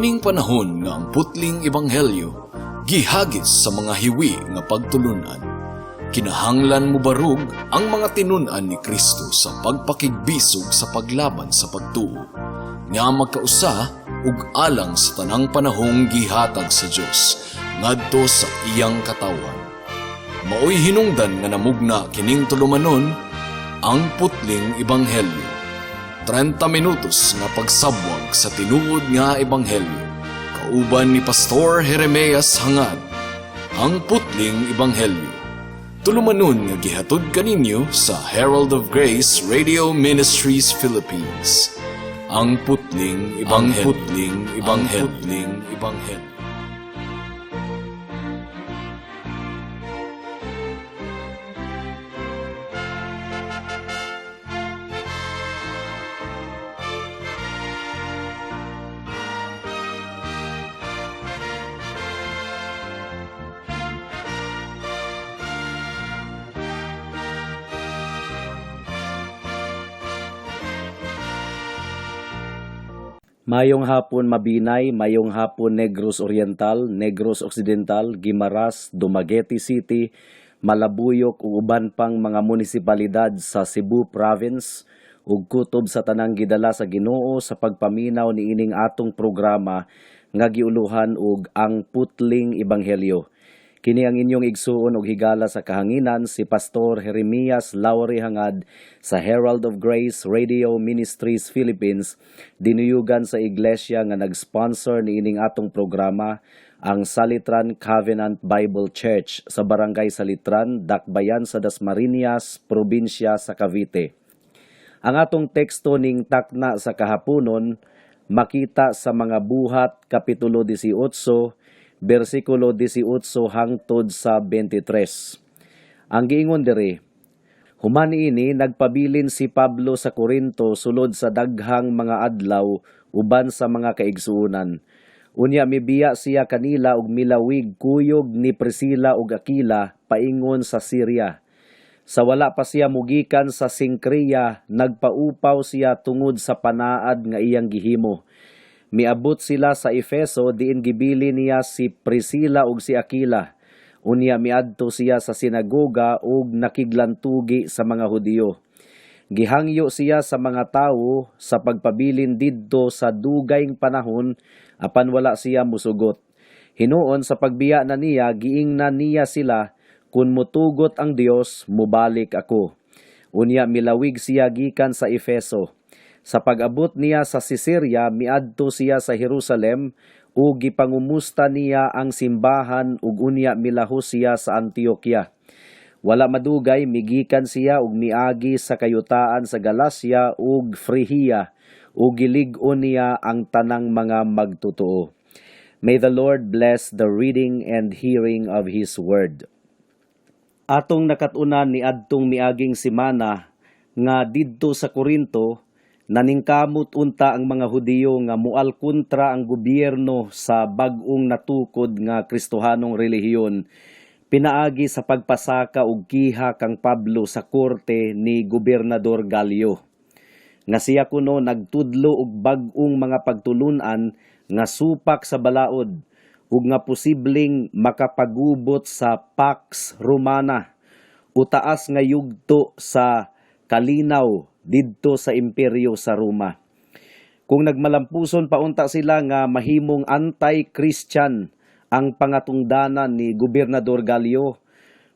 Niining panahon nga ang putling ebanghelyo gihagis sa mga hiwi nga pagtulunan, kinahanglan mobarog ang mga tinun-an ni Kristo sa pagpakigbisog sa paglaban sa pagtuo nga magkausa ug alang sa tanang panahong gihatag sa Dios ngadto sa iyang katawhan. Maoy hinungdan nga namugna kining tulumanon, Ang Putling Ebanghelyo. 30 minutos nga pagsabwag sa tinuod nga ebanghelyo. Kauban ni Pastor Jeremias Hangad. Ang Putling Ebanghelyo. Tulumanon nga gihatod kaninyo sa Herald of Grace Radio Ministries Philippines. Ang Putling Ebanghelyo. Ang Putling Ebanghelyo. Ang Putling Ebanghelyo. Mayong hapon, Mabinay, mayong hapon, Negros Oriental, Negros Occidental, Guimaras, Dumaguete City, Malabuyok ug uban pang mga munisipalidad sa Cebu Province ug kutob sa tanang gidala sa Ginoo sa pagpaminaw niining atong programa nga giuluhan og Ang Putling Ebanghelyo. Kini ang inyong igsuon og higala sa kahanginan, si Pastor Jeremias Laure Hangad sa Herald of Grace Radio Ministries Philippines, dinuyugan sa iglesia nga nag-sponsor niining atong programa, ang Salitran Covenant Bible Church sa Barangay Salitran, Dakbayan sa Dasmariñas, probinsya sa Cavite. Ang atong teksto ning takna sa kahaponon makita sa mga Buhat Kapitulo 18, bersikulo 18 hangtod sa 23. Ang giingon diri, "Human niini, nagpabilin si Pablo sa Korinto sulod sa daghang mga adlaw uban sa mga kaigsuonan. Unya mibiya siya kanila ug milawig kuyog ni Priscilla ug Aquila paingon sa Syria. Sa wala pa siya mugikan sa Sinkrea, nagpaupaw siya tungod sa panaad nga iyang gihimo. Miabot sila sa Efeso, diin gibili niya si Priscilla ug si Aquila. Unya miadto siya sa sinagoga ug nakiglantugi sa mga Hudiyo. Gihangyo siya sa mga tawo sa pagpabilin didto sa dugayng panahon, apan wala siya musugot. Hinuon sa pagbiya na niya, giingnan niya sila, 'Kung mutugot ang Dios, mubalik ako.' Unya milawig siya gikan sa Efeso. Sa pag-abot niya sa Caesarea, miadto siya sa Jerusalem ug gipangumusta niya ang simbahan ug unya milahos siya sa Antioquia. Wala madugay migikan siya ug miagi sa kayutaan sa Galacia ug Frigia ug gilig-on niya ang tanang mga magtotoo." May the Lord bless the reading and hearing of His Word. Atong nakat-unan ni adtong miaging semana nga didto sa Korinto naningkamot unta ang mga Hudiyo nga mual kontra ang gobyerno sa bag-ong natukod nga Kristohanong relihiyon pinaagi sa pagpasaka og kiha kang Pablo sa korte ni Gobernador Galio nga siya kuno nagtudlo og bag-ong mga pagtulunan nga supak sa balaod ug nga posibleng makapagubot sa Pax Romana o taas nga yugto sa kalinaw didto sa imperyo sa Roma. Kung nagmalampuson pa unta sila nga mahimong anti-Christian ang pangatungdanan ni Gobernador Galio,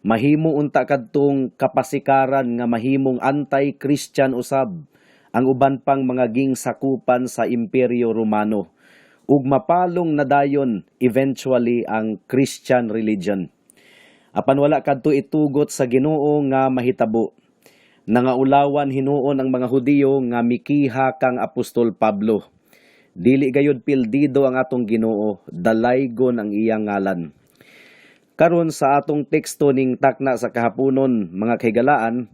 mahimo unta kadtong kapasikaran nga mahimong anti-Christian usab ang uban pang mga ging sakupan sa Imperyo Romano ug mapalong na dayon eventually ang Christian religion. Apan wala kadto itugot sa Ginoo nga mahitabo. Nangaulawan hinuon ang mga Hudiyo nga mikiha kang Apostol Pablo. Dili gayud pildido ang atong Ginoo, dalaygon ang iyang ngalan. Karon sa atong teksto ning takna sa kahaponon, mga kahigalaan,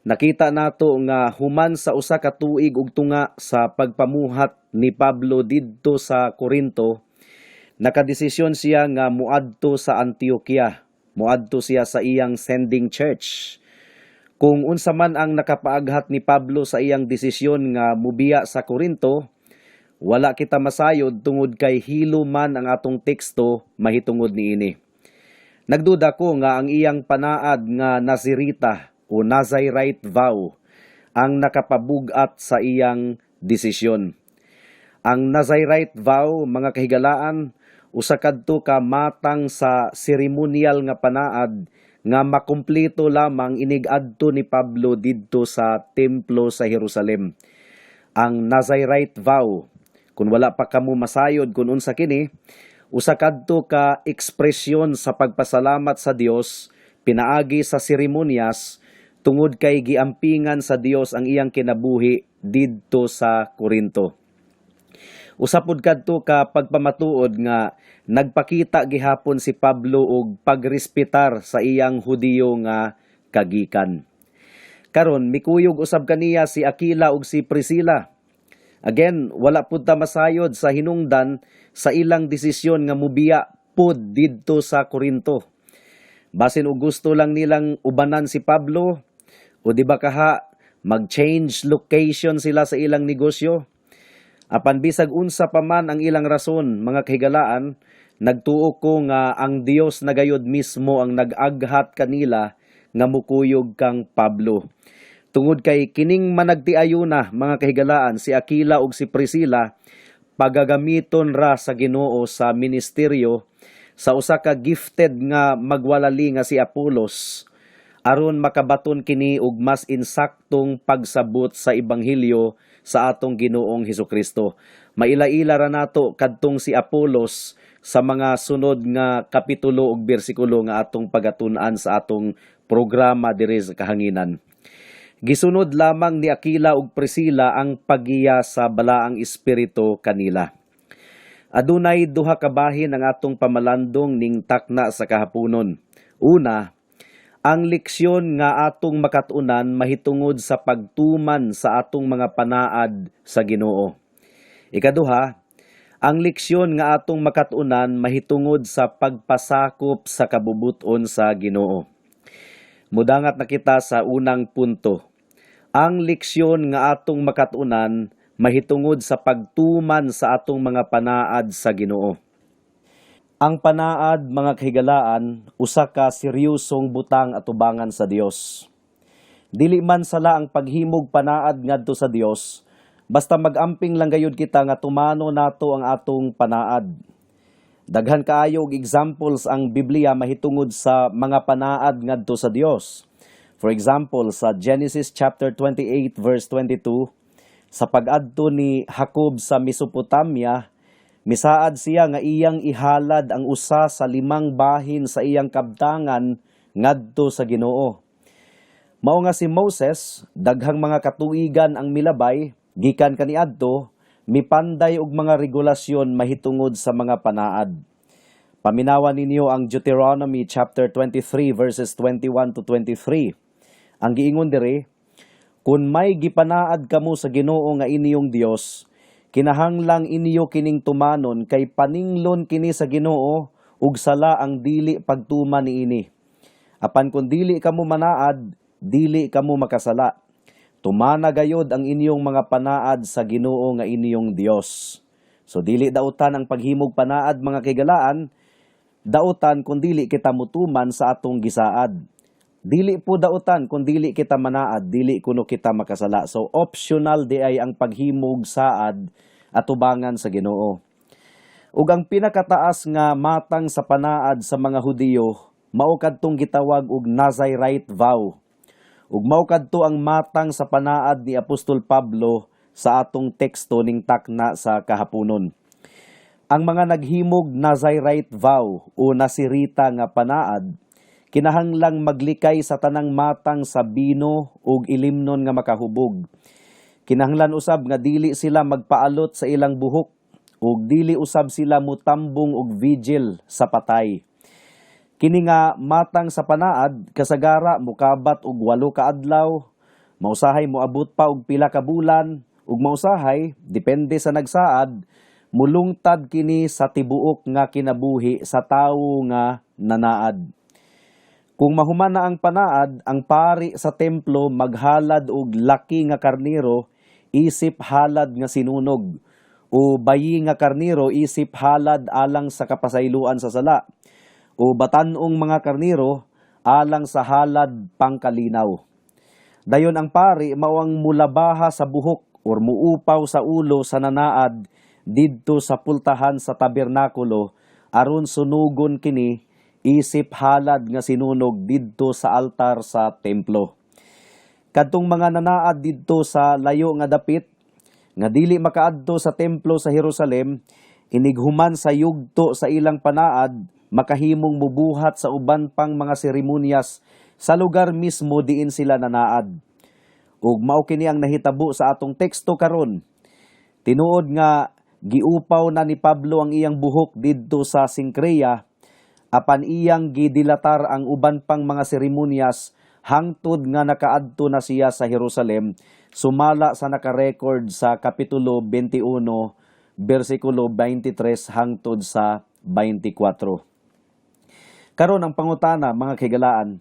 nakita nato nga human sa usa ka tuig ug tunga sa pagpamuhat ni Pablo didto sa Korinto, nakadesisyon siya nga muadto sa Antioquia. Muadto siya sa iyang sending church. Kung unsa man ang nakapaaghat ni Pablo sa iyang desisyon nga mubiya sa Korinto, Wala kita masayod tungod kay hilo man ang atong teksto mahitungod niini. Nagduda ko nga ang iyang panaad nga Nazirita o Nazirite vow ang nakapabug-at sa iyang desisyon. Ang Nazirite vow, mga kahigalaan, usa kadto ka matang sa seremonial nga panaad nga makumpleto lamang inig adto ni Pablo didto sa templo sa Jerusalem. Ang Nazirite vow, kung wala pa kamo masayod kung unsa kini, usa kadto ka ekspresyon sa pagpasalamat sa Dios pinaagi sa seremonyas tungod kay giampingan sa Dios ang iyang kinabuhi didto sa Korinto. Usa pud kadto ka pagpamatuod nga nagpakita gihapon si Pablo og pagrespetar sa iyang Hudiyo nga kagikan. Karon mikuyog usab kaniya si Aquila ug si Priscilla. Again, wala pud ta masayod sa hinungdan sa ilang desisyon nga mubiya pud didto sa Korinto. Basin og gusto lang nilang ubanan si Pablo o di ba kaha mag-change location sila sa ilang negosyo. Apan bisag unsa pa man ang ilang rason, mga kahigalaan, nagtuo ko nga ang Dios na gayod mismo ang nag-aghat kanila nga mukuyog kang Pablo. Tungod kay kining managtiayuna, mga kahigalaan, si Aquila ug si Priscilla, pagagamiton ra sa Ginoo sa ministeryo sa usa ka gifted nga magwalali nga si Apolos aron makabaton kini og mas insaktong pagsabot sa ebanghelyo sa atong Ginoong Hesukristo. Maila-ila ra nato kadtong si Apolos sa mga sunod nga kapitulo ug bersikulo nga atong pagatun-an sa atong programa diri sa kahanginan. Gisunod lamang ni Aquila ug Priscilla ang paggiya sa Balaang Espiritu kanila. Adunay duha ka bahin ang atong pamalandong ning takna sa kahaponon. Una, ang leksyon nga atong makatunan mahitungod sa pagtuman sa atong mga panaad sa Ginoo. Ikaduha, ang leksyon nga atong makatunan mahitungod sa pagpasakop sa kabubut-on sa Ginoo. Mudangat na kita sa unang punto. Ang leksyon nga atong makatunan mahitungod sa pagtuman sa atong mga panaad sa Ginoo. Ang panaad, mga kahigalaan, usa ka seryosong butang atubangan sa Dios. Dili man sala ang paghimog panaad ngadto sa Dios, basta magamping lang gayud kita nga tumano nato ang atong panaad. Daghan kaayo og examples ang Biblia mahitungod sa mga panaad ngadto sa Dios. For example, sa Genesis chapter 28 verse 22, sa pag-adto ni Jacob sa Mesopotamia, misaad siya nga iyang ihalad ang usa sa limang bahin sa iyang kabtangan ngadto sa Ginoo. Mao nga si Moses, daghang mga katuigan ang milabay gikan kaniadto, mipanday og mga regulasyon mahitungod sa mga panaad. Paminawa ninyo ang Deuteronomy chapter 23 verses 21 to 23. Ang giingon diri, "Kung may gipanaad kamo sa Ginoo nga inyong Dios, kinahanglang inyo kining tumanon kay paninglon kini sa Ginoo ug sala ang dili pagtuman niini. Apan kung dili kamo manaad, dili kamo makasala. Tumana gayod ang inyong mga panaad sa Ginoo nga inyong Dios." So dili dautan ang paghimog panaad, mga kahigalaan, dautan kung dili kita mutuman sa atong gisaad. Dili po dautan kung dili kita manaad, dili kuno kita makasala. So optional diay ang paghimog saad atubangan sa Ginoo. Ug ang pinakataas nga matang sa panaad sa mga Hudiyo mao kadtong gitawag og Nazirite vow. Ug mao kadto ang matang sa panaad ni Apostol Pablo sa atong teksto ning takna sa kahaponon. Ang mga naghimog Nazirite vow o Nasirita nga panaad kinahanglang maglikay sa tanang matang sa bino ug ilimnon nga makahubog. Kinahanglan usab nga dili sila magpaalot sa ilang buhok ug dili usab sila mutambong og vigil sa patay. Kini nga matang sa panaad kasagara mukabat og 8 ka adlaw, mausahay moabot pa og pila ka bulan, ug mausahay depende sa nagsaad, mulungtad kini sa tibuok nga kinabuhi sa tawo nga nanaad. Kung mahuman na ang panaad, ang pari sa templo maghalad og laki nga karnero isip halad nga sinunog. O bayi nga karniro isip halad alang sa kapasayloan sa sala. O batan-ong mga karniro alang sa halad pangkalinaw. Dayon ang pari mao ang mulabaha sa buhok or muupaw sa ulo sa nanaad didto sa pultahan sa tabernakulo aron sunugon kini isip halad nga sinunog didto sa altar sa templo. Kadtong mga nanaad didto sa layo nga dapit nga dili makaadto sa templo sa Jerusalem, inighuman sa yugto sa ilang panaad, makahimong mubuhat sa uban pang mga seremonyas sa lugar mismo diin sila nanaad. Ug mao kini ang nahitabo sa atong teksto karon. Tinuod nga giupaw na ni Pablo ang iyang buhok didto sa Sinkrea, apan iyang gidilatar ang uban pang mga seremonyas hangtod nga nakaadto na siya sa Jerusalem, sumala sa naka-record sa Kapitulo 21 bersikulo 23 hangtod sa 24. Karon, ang pangutana, mga kahigalaan,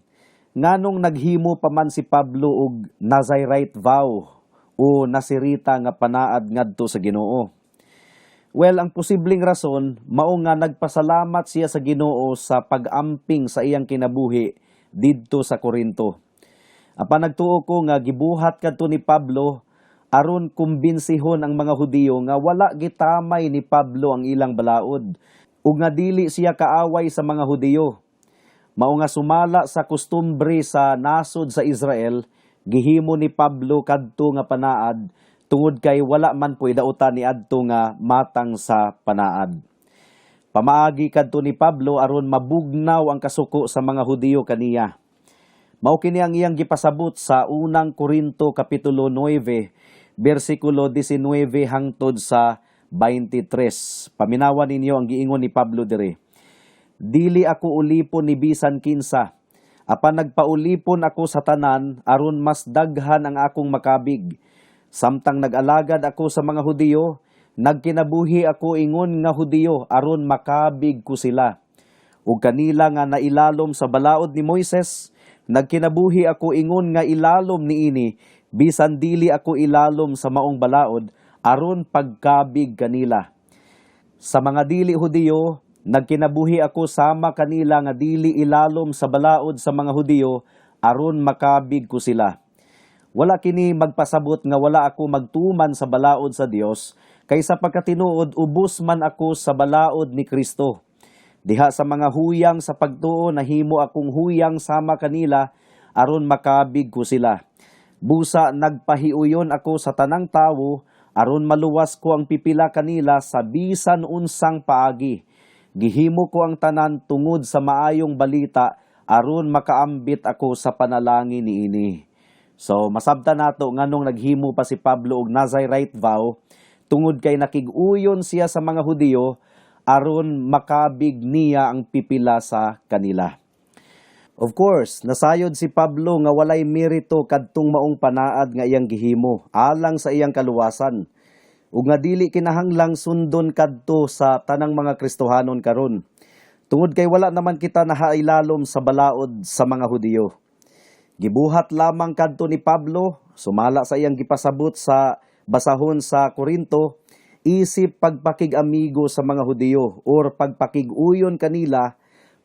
nganong naghimo pa man si Pablo og Nazirite vow o Nasirita nga panaad ngadto sa Ginoo? Well, ang posibleng rason mao nga nagpasalamat siya sa Ginoo sa pag-amping sa iyang kinabuhi didto sa Korinto. Apan nagtuo ko nga gibuhat kadto ni Pablo aron kumbinsihon ang mga Hudiyo nga wala gitamay ni Pablo ang ilang balaod ug nga dili siya kaaway sa mga Hudiyo. Mao nga sumala sa kustumbre sa nasod sa Israel, gihimo ni Pablo kadto nga panaad tungod kay wala man po'y dautan ni adto nga matang sa panaad. Pamaagi kadto ni Pablo aron mabugnaw ang kasuko sa mga Hudiyo kaniya. Mao kini ang iyang gipasabot sa Unang Korinto Kapitulo 9 bersikulo 19 hangtod sa 23. Paminawan ninyo ang giingon ni Pablo diri. "Dili ako ulipon ni bisan kinsa. Apan nagpaulipon ako sa tanan aron mas daghan ang akong makabig. Samtang nag-alagad ako sa mga Hudiyo, nagkinabuhi ako ingon nga Hudiyo aron makabig ko sila. Ug kanila nga nailalom sa balaod ni Moises, nagkinabuhi ako ingon nga ilalom niini, bisan dili ako ilalom sa maong balaod, aron pagkabig kanila. Sa mga dili Hudiyo, nagkinabuhi ako sama kanila nga dili ilalom sa balaod sa mga Hudiyo, aron makabig ko sila. Wala kini magpasabot nga wala ako magtuman sa balaod sa Dios, kay sa pagkatinuod ubos man ako sa balaod ni Kristo. Diha sa mga huyang sa pagtuo, nahimo akong huyang sama kanila aron makabig ko sila. Busa nagpahiuyon ako sa tanang tawo aron maluwas ko ang pipila kanila sa bisan unsang paagi. Gihimo ko ang tanan tungod sa Maayong Balita aron makaambit ako sa panalangin niini." So masabtan nato nganong naghimo pa si Pablo og Nazirite vow, tungod kay nakig-uyon siya sa mga Hudiyo aron makabig niya ang pipila sa kanila. Of course, nasayod si Pablo nga walay merito kadtong maong panaad nga iyang gihimo alang sa iyang kaluwasan ug nga dili kinahanglang sundon kadto sa tanang mga Kristohanon karon. Tungod kay wala naman kita nahailalom sa balaod sa mga Hudiyo. Gibuhat lamang kadto ni Pablo, sumala sa iyang gipasabot sa basahon sa Korinto, isip pagpakig-amigo sa mga Hudiyo or pagpakig-uyon kanila,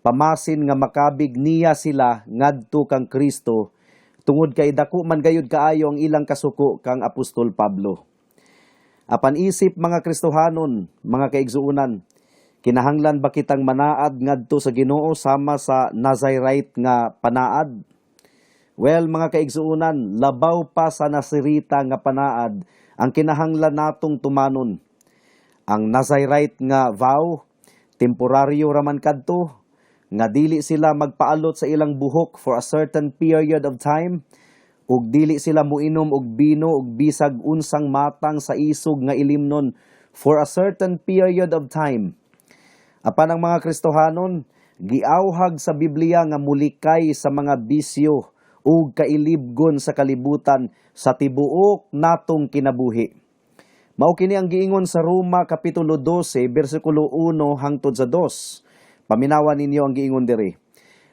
pamasin nga makabig niya sila ngadto kang Kristo, tungod kay dako man gayud kaayo ang ilang kasuko kang Apostol Pablo. Apan isip mga Kristohanon, mga kaigsuonan, kinahanglan ba kitang manaad ngadto sa Ginoo sama sa Nazirite nga panaad? Well, mga kaigsuonan, labaw pa sa Nasirita nga panaad ang kinahanglan natong tumanon. Ang Nazirite nga vow, temporaryo raman kadto, nga dili sila magpaalot sa ilang buhok for a certain period of time, ug dili sila muinom og bino ug bisag unsang matang sa isog nga ilimnon for a certain period of time. Apan ang mga Kristohanon, giawhag sa Biblia nga mulikay sa mga bisyo ug kailibgon sa kalibutan sa tibuok natong kinabuhi. Mao kini ang giingon sa Roma Kapitulo 12 bersikulo 1 hangtod sa 2. Paminawan ninyo ang giingon diri.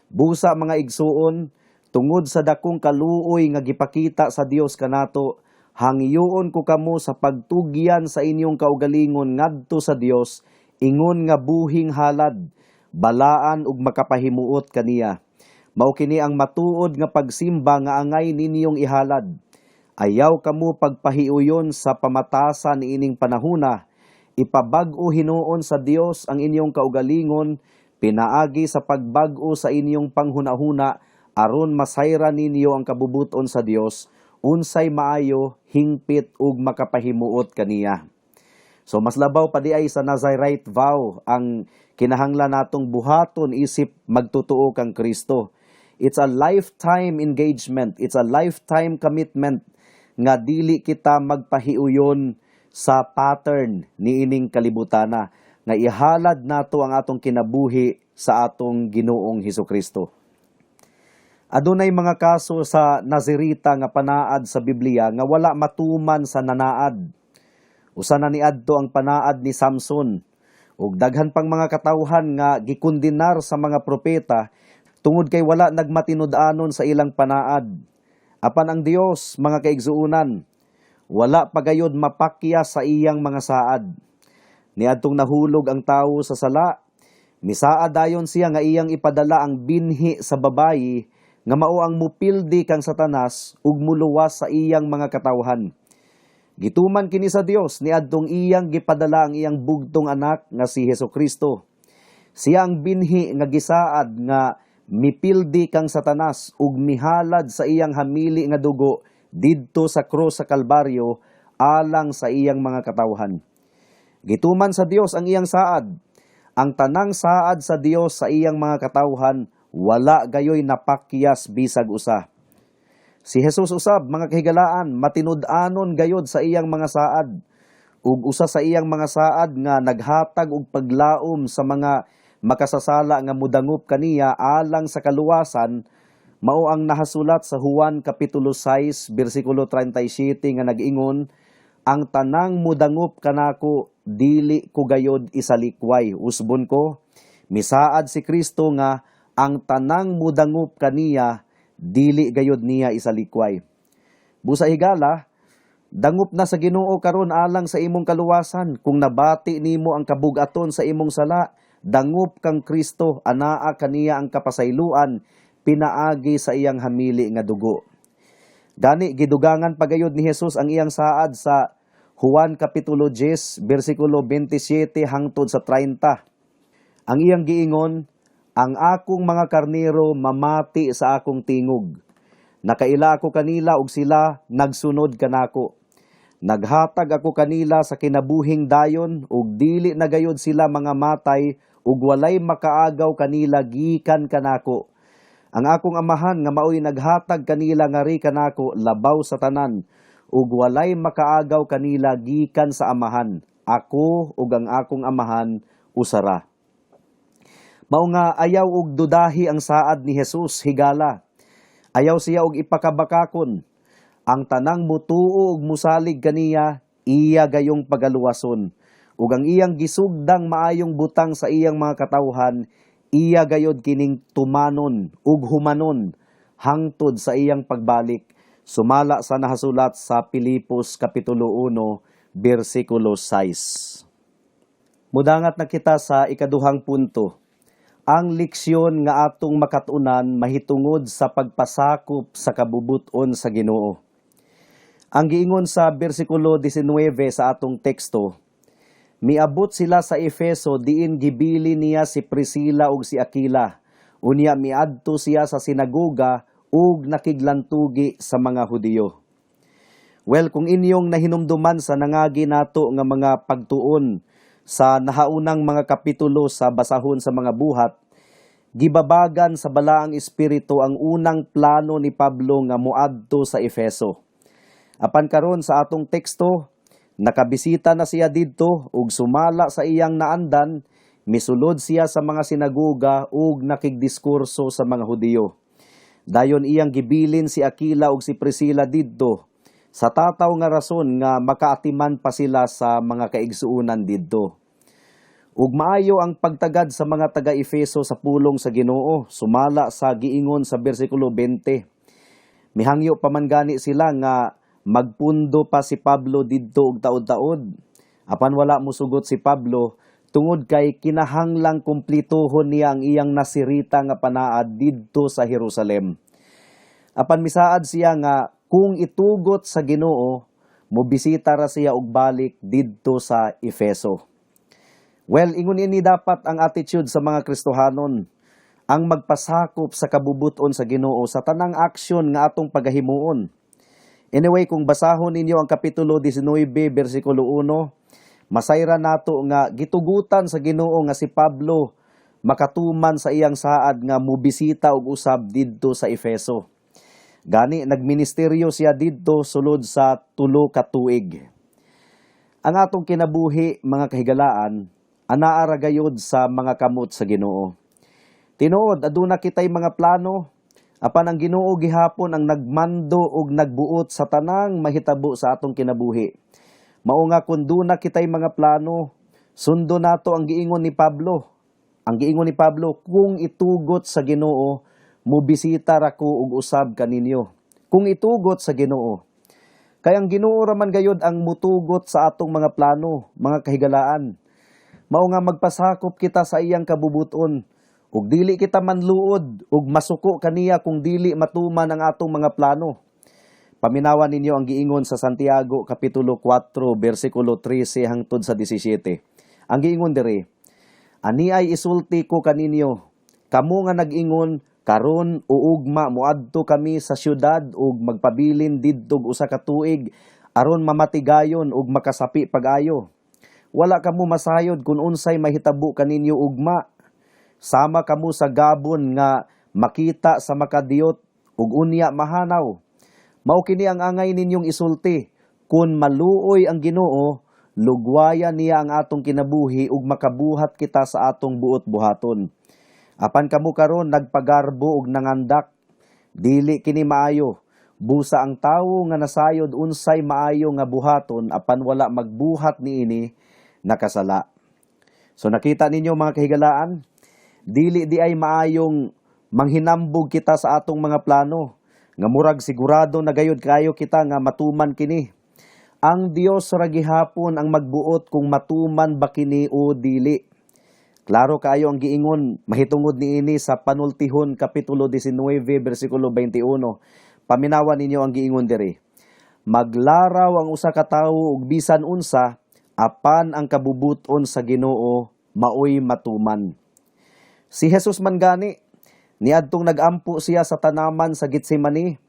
"Busa, mga igsuon, tungod sa dakong kaluoy nga gipakita sa Dios kanato, Hangyoon ko kamo sa pagtugyan sa inyong kaugalingon ngadto sa Dios ingon nga buhing halad, balaan ug makapahimuot kaniya. Mao kini ang matuod nga pagsimba nga angay ninyong ihalad. Ayaw kamo pagpahiuyon sa pamatasan niining panahuna. Ipabag-o hinuon sa Dios ang inyong kaugalingon pinaagi sa pagbag-o sa inyong panghunahuna aron masayran ninyo ang kabubuton sa Dios, unsay maayo, hingpit ug makapahimuot kaniya. So mas labaw pa diay sa Nazarite vow ang kinahanglan natong buhaton isip magtutuo kang Kristo. It's a lifetime engagement, it's a lifetime commitment nga dili kita magpahiuyon sa pattern niining kalibutana, nga ihalad nato ang atong kinabuhi sa atong Ginoong Hesukristo. Adunay mga kaso sa Nazirita nga panaad sa Biblia nga wala matuman sa nanaad. Usa na niadto ang panaad ni Samson ug daghan pang mga katawhan nga gikundinar sa mga propeta tungod kay wala nagmatinud-anon sa ilang panaad. Apan ang Dios, mga kaigsuonan, wala pagayod mapakya sa iyang mga saad. Niadtong nahulog ang tawo sa sala, misaad dayon siya nga iyang ipadala ang binhi sa babayi nga mao ang mupildi kang Satanas ug muluwas sa iyang mga katawhan. Gituman kini sa Dios niadtong iyang gipadala ang iyang bugtong anak nga si Hesukristo. Siya ang binhi nga gisaad nga mipildi kang Satanas ug mihalad sa iyang hamili nga dugo didto sa krus sa Kalbaryo alang sa iyang mga katawhan. Gituman sa Dios ang iyang saad. Ang tanang saad sa Dios sa iyang mga katawhan wala gayoy napakyas bisag usa. Si Jesus usab, mga kahigalaan, matinud-anon gayod sa iyang mga saad. Ug usa sa iyang mga saad nga naghatag og paglaom sa mga makasasala nga mudangop kaniya alang sa kaluwasan mao ang nahasulat sa Juan kapitulo 6 bersikulo 37 nga nag-ingon, "Ang tanang mudangop kanako, dili ko gayod isalikway." Usbon ko, misaad si Kristo nga ang tanang mudangop kaniya, dili gayod niya isalikway. Busa higala, dangop na sa Ginoo karon alang sa imong kaluwasan. Kung nabati nimo ang kabugaton sa imong sala, dangop kang Kristo, anaa kaniya ang kapasayloan pinaagi sa iyang hamili nga dugo. Gani gidugangan pagayod ni Jesus ang iyang saad sa Juan kapitulo 10 bersikulo 27 hangtod sa 30. Ang iyang giingon, "Ang akong mga karnero mamati sa akong tingog. Nakaila ako kanila ug sila nagsunod kanako. Naghatag ako kanila sa kinabuhing dayon ug dili na gayod sila mga matay ug walay makaagaw kanila gikan kanako. Ang akong Amahan nga maoy naghatag kanila ngari kanako labaw sa tanan ug walay makaagaw kanila gikan sa Amahan. Ako ug ang akong Amahan usara." Mao nga ayaw og dudahi ang saad ni Jesus, higala. Ayaw siya og ipakabakakon. Ang tanang mutuo ug musalig kaniya, iya gayong pagaluwason. Ug ang iyang gisugdang maayong butang sa iyang mga katawhan, iya gayod kining tumanon ug humanon hangtod sa iyang pagbalik, sumala sa nahasulat sa Pilipos kapitulo 1 bersikulo 6. Mudangat na kita sa ikaduhang punto. Ang leksyon nga atong makatunan mahitungod sa pagpasakop sa kabubuton sa Ginoo. Ang giingon sa bersikulo 19 sa atong teksto, miabot sila sa Efeso diin gibili niya si Priscilla ug si Aquila. Unya miadto siya sa sinagoga ug nakiglantugi sa mga Hudiyo. Well, kung inyong nahinumduman sa nangagi nato nga mga pagtuon sa nahaunang mga kapitulo sa basahon sa mga Buhat, gibabagan sa Balaang Espiritu ang unang plano ni Pablo nga moadto sa Efeso. Apan karon sa atong teksto, nakabisita na siya didto ug sumala sa iyang naandan, misulod siya sa mga sinagoga ug nakigdiskurso sa mga Hudiyo. Dayon iyang gibilin si Aquila ug si Priscilla didto sa tataw nga rason nga makaatiman pa sila sa mga kaigsuonan didto. Ug maayo ang pagtagad sa mga taga-Efeso sa pulong sa Ginoo, sumala sa giingon sa bersikulo 20. Mihangyo pa man gani sila nga Magpundo pa si Pablo didto og taod-taod. Apan wala musugot si Pablo tungod kay kinahanglang kumplituhon niya ang iyang nasirita nga panaad didto sa Jerusalem. Apan misaad siya nga kung itugot sa Ginoo, mobisita ra siya og balik didto sa Efeso. Well, ingon ini dapat ang attitude sa mga Kristohanon, ang magpasakop sa kabubuton sa Ginoo sa tanang aksyon nga atong pagahimuon. Anyway, kung basahon ninyo ang Kapitulo 19 bersikulo 1, masayran nato nga gitugutan sa Ginoo nga si Pablo makatuman sa iyang saad nga mobisita og usab didto sa Efeso. Gani nagministeryo siya didto sulod sa 3 ka tuig. Ang atong kinabuhi, mga kahigalaan, anaa ra gayod sa mga kamot sa Ginoo. Tinuod, aduna kitay mga plano, apan ang Ginoo gihapon ang nagmando ug nagbuot sa tanang mahitabo sa atong kinabuhi. Mao nga kung duna kitay mga plano, sundo nato ang giingon ni Pablo. Ang giingon ni Pablo, "Kung itugot sa Ginoo, mobisita ra ko og usab kaninyo." Kung itugot sa Ginoo. Kay ang Ginoo ra man gayod ang mutugot sa atong mga plano, mga kahigalaan. Mao nga magpasakop kita sa iyang kabubuton ug dili kita manluod ug masuko kaniya kung dili matuman ang atong mga plano. Paminawan ninyo ang giingon sa Santiago Kapitulo 4 bersikulo 13 hangtod sa 17. Ang giingon diri, "Aniay isulti ko kaninyo, kamo nga nag-ingon, 'Karon o ugma moadto kami sa syudad ug magpabilin didtog 1 ka tuig aron mamatigayon ug makasapi pag-ayo.' Wala kamo masayod kung unsay mahitabo kaninyo ugma. Sama kamo sa gabon nga makita sa makadiyot ug unya mahanaw. Mao kini ang angay ninyong isulti: 'Kung maluoy ang Ginoo, lugwayan niya ang atong kinabuhi ug makabuhat kita sa atong buot buhaton.' Apan kamo karon nagpagarbo ug nangandak. Dili kini maayo. Busa ang tawo nga nasayod unsay maayo nga buhaton apan wala magbuhat niini, nakasala." So nakita ninyo, mga kahigalaan, dili diay maayong manghinambog kita sa atong mga plano nga murag sigurado na gayud kayo kita nga matuman kini. Ang Dios ra gihapon ang magbuot kung matuman ba kini o dili. Klaro kaayo ang giingon mahitungod niini sa Panultihon Kapitulo 19 bersikulo 21. Paminawan ninyo ang giingon diri. "Maglaraw ang usa ka tawo og bisan unsa, apan ang kabubuton sa Ginoo maoy matuman." Si Jesus man gani, niadtong nagampo siya sa tanaman sa Getsemani,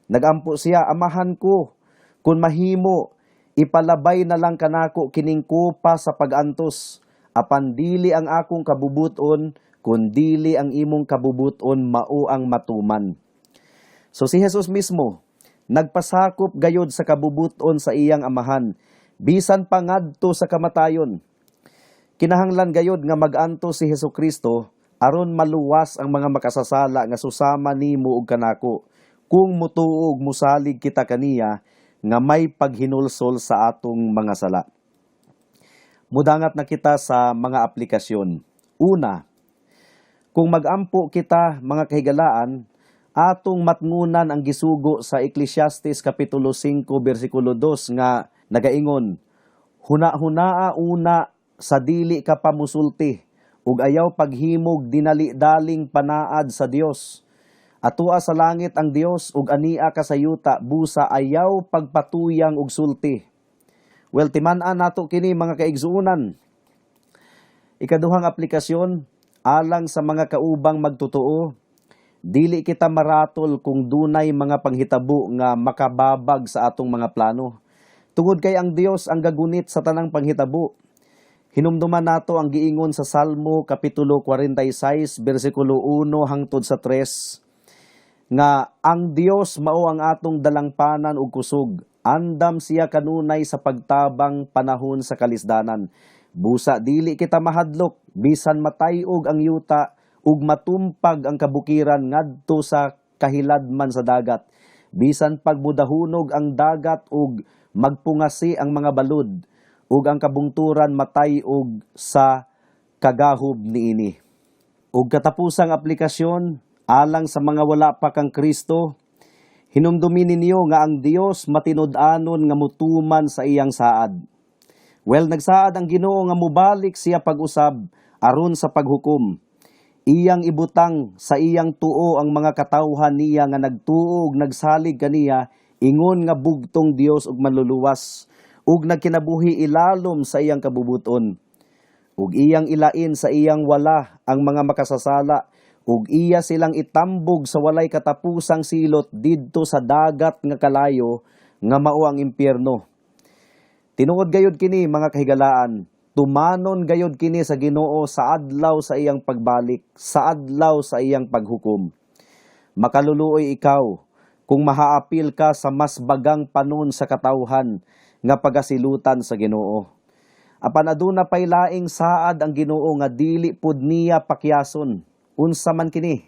nagampo siya, "Amahan ko, kung mahimo, ipalabay na lang kanako kining kopa sa pagantos. Apan dili ang akong kabubuton, kun dili ang imong kabubuton mao ang matuman." So si Jesus mismo, nagpasakop gayod sa kabubuton sa iyang Amahan, bisan pa ngadto sa kamatayon. Kinahanglan gayod nga magantos si Hesus Kristo aron maluwas ang mga makasasala nga susama nimo ug kanako, kung mutuo ug musalig kita kaniya nga may paghinulsol sa atong mga sala. Mudangat na kita sa mga aplikasyon. Una, kung magampo kita, mga kahigalaan, atong matngunan ang gisugo sa Ecclesiastes Kapitulo 5 bersikulo 2 nga nagaingon, "Huna-hunaa una sa dili ka pa musulti ug ayaw paghimog dinali-daling panaad sa Dios. Atua sa langit ang Dios ug ania ka sa yuta, busa ayaw pagpatuyang og sulti." Well, timan-an nato kini, mga kaigsuonan. Ikaduhang aplikasyon, alang sa mga kaubang magtotoo, dili kita maratol kung dunay mga panghitabo nga makababag sa atong mga plano. Tungod kay ang Dios ang gagunit sa tanang panghitabo. Hinumduman nato ang giingon sa Salmo Kapitulo 46 bersikulo 1 hangtod sa 3 nga ang Dios mao ang atong dalangpanan ug kusog. Andam siya kanunay sa pagtabang panahon sa kalisdanan. Busa dili kita mahadlok bisan matay-og ang yuta ug matumpag ang kabukiran ngadto sa kahiladman sa dagat. Bisan pagmudahunog ang dagat ug magpungasi ang mga balud ug ang kabungturan matay-og sa kagahob niini. Ug katapusang aplikasyon, alang sa mga wala pa kang Kristo, Hinumdumi ninyo nga ang Dios matinud-anon nga mutuman sa iyang saad. Well, nagsaad ang Ginoo nga mubalik siya pag-usab aron sa paghukom. Iyang ibutang sa iyang tuo ang mga katawhan niya nga nagtuo ug nagsalig kaniya ingon nga bugtong Dios ug manluluwas ug nagkinabuhi ilalom sa iyang kabubuton. Ug iyang ilain sa iyang wala ang mga makasasala ug iya silang itambog sa walay katapusang silot didto sa dagat nga kalayo nga mao ang impyerno. Tinuod gayud kini, mga kahigalaan, tumanon gayud kini sa Ginoo sa adlaw sa iyang pagbalik, sa adlaw sa iyang paghukom. Makaluluoy ikaw kung mahaapil ka sa mas bagang panon sa katawhan nga pagasilutan sa Ginoo. Apan aduna pay laing saad ang Ginoo nga dili pud niya pakyason. Unsa man kini?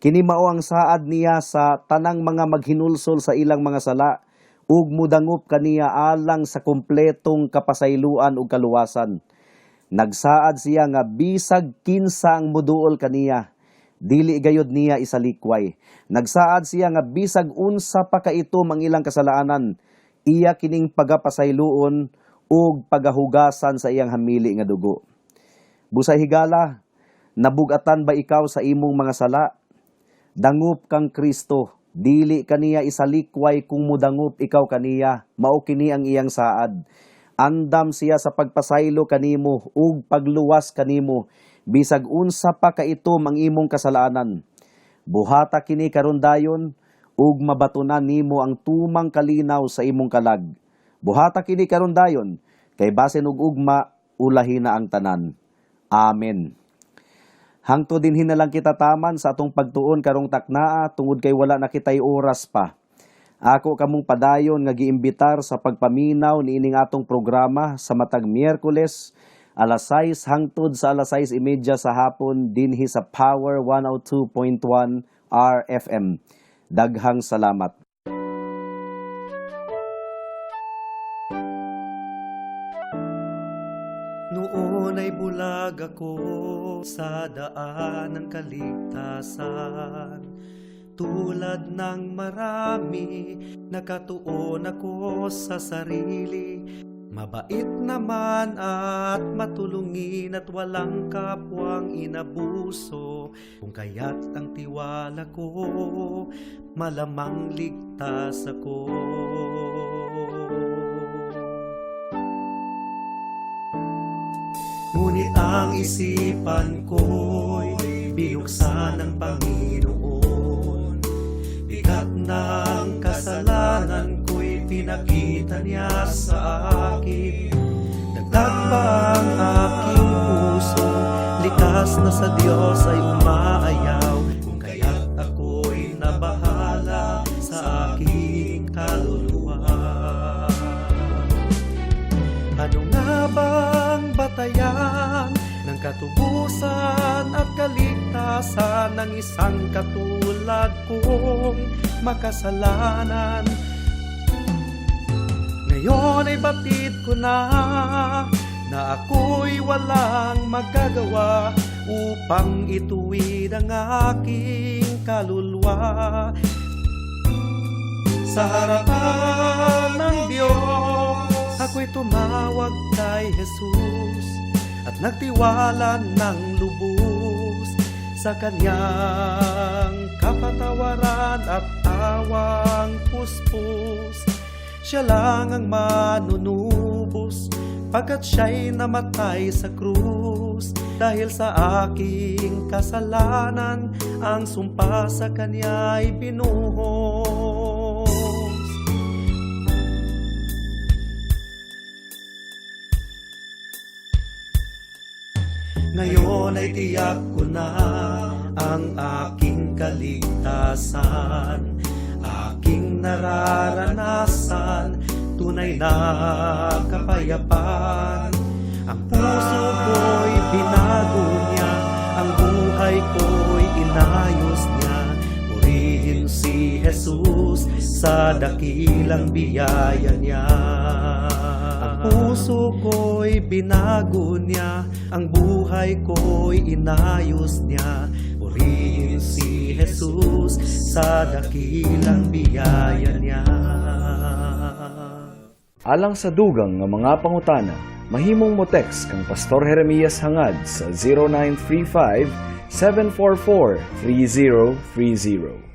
Kini mao ang saad niya sa tanang mga maghinulsol sa ilang mga sala ug mudangop kaniya alang sa kompletong kapasayloan ug kaluwasan. Nagsaad siya nga bisag kinsa ang muduol kaniya, dili gayud niya isalikway. Nagsaad siya nga bisag unsa pa kaitom ang ilang kasalanan, iya kining pagapasayloon ug pagahugasan sa iyang hamili nga dugo. Busay higala, nabugatan ba ikaw sa imong mga sala? Dangup kang Kristo, dili kaniya isalikway kung mudangup ikaw kaniya, mao kini ang iyang saad. Andam siya sa pagpasaylo kanimo ug pagluwas kanimo, bisag unsa pa kaitom ang imong kasalanan. Buhata kini karon dayon ug mabatunan nimo ang tumang kalinaw sa imong kalag. Buhata kini karon dayon kay basin ug ugma ulahi na ang tanan. Amen. Hangtod dinhi na lang kita taman sa atong pagtuon karong taknaa tungod kay wala na kitay oras pa. Ako kamong padayon nga giimbitar sa pagpaminaw niining atong programa sa matag Miyerkules alas 6 hangtod sa alas 6:30 sa hapon dinhi sa Power 102.1 RFM. Daghang salamat. Noon ay bulag ako sa daan ng kaligtasan. Tulad ng marami, nakatuon ako sa sarili. Mabait naman at matulungin at walang kapwang inabuso. Kung kaya't ang tiwala ko, malamang ligtas ako. Ngunit ang isipan ko'y binuksan ng Panginoon. Bigat ng kasalanan ko'y pinakita niya sa akin. Dagdag pa ang aking puso, likas na sa Diyos ay umaayaw. Kung kaya't ako'y nabahala sa aking kaluluwa. Ano nga bang batayan ng katubusan at kaligtasan ng isang katulad kong makasalanan? Ngayon ay batid ko na na ako'y walang magagawa upang ituwid ang aking kaluluwa. Sa harapan ng Diyos, ako'y tumawag kay Jesus at nagtiwala ng lubos sa kanyang kapatawaran at awang puspos. Siya lang ang manunubos pagkat siya'y namatay sa krus. Dahil sa aking kasalanan, ang sumpa sa kanya'y binuhos. Ngayon ay tiyak ko na ang aking kaligtasan, aking nararanasan, tunay na kapayapaan. Ang puso ko'y binago niya, ang buhay ko'y inayos niya. Purihin si Jesus sa dakilang biyaya niya. Ang puso ko'y binago niya, ang buhay ko'y inayos niya. Purihin si Jesus sa dakilang biyaya niya. Alang sa dugang nga mga pangutana, mahimong mo text kang Pastor Jeremias Hangad sa 0935 744 3030.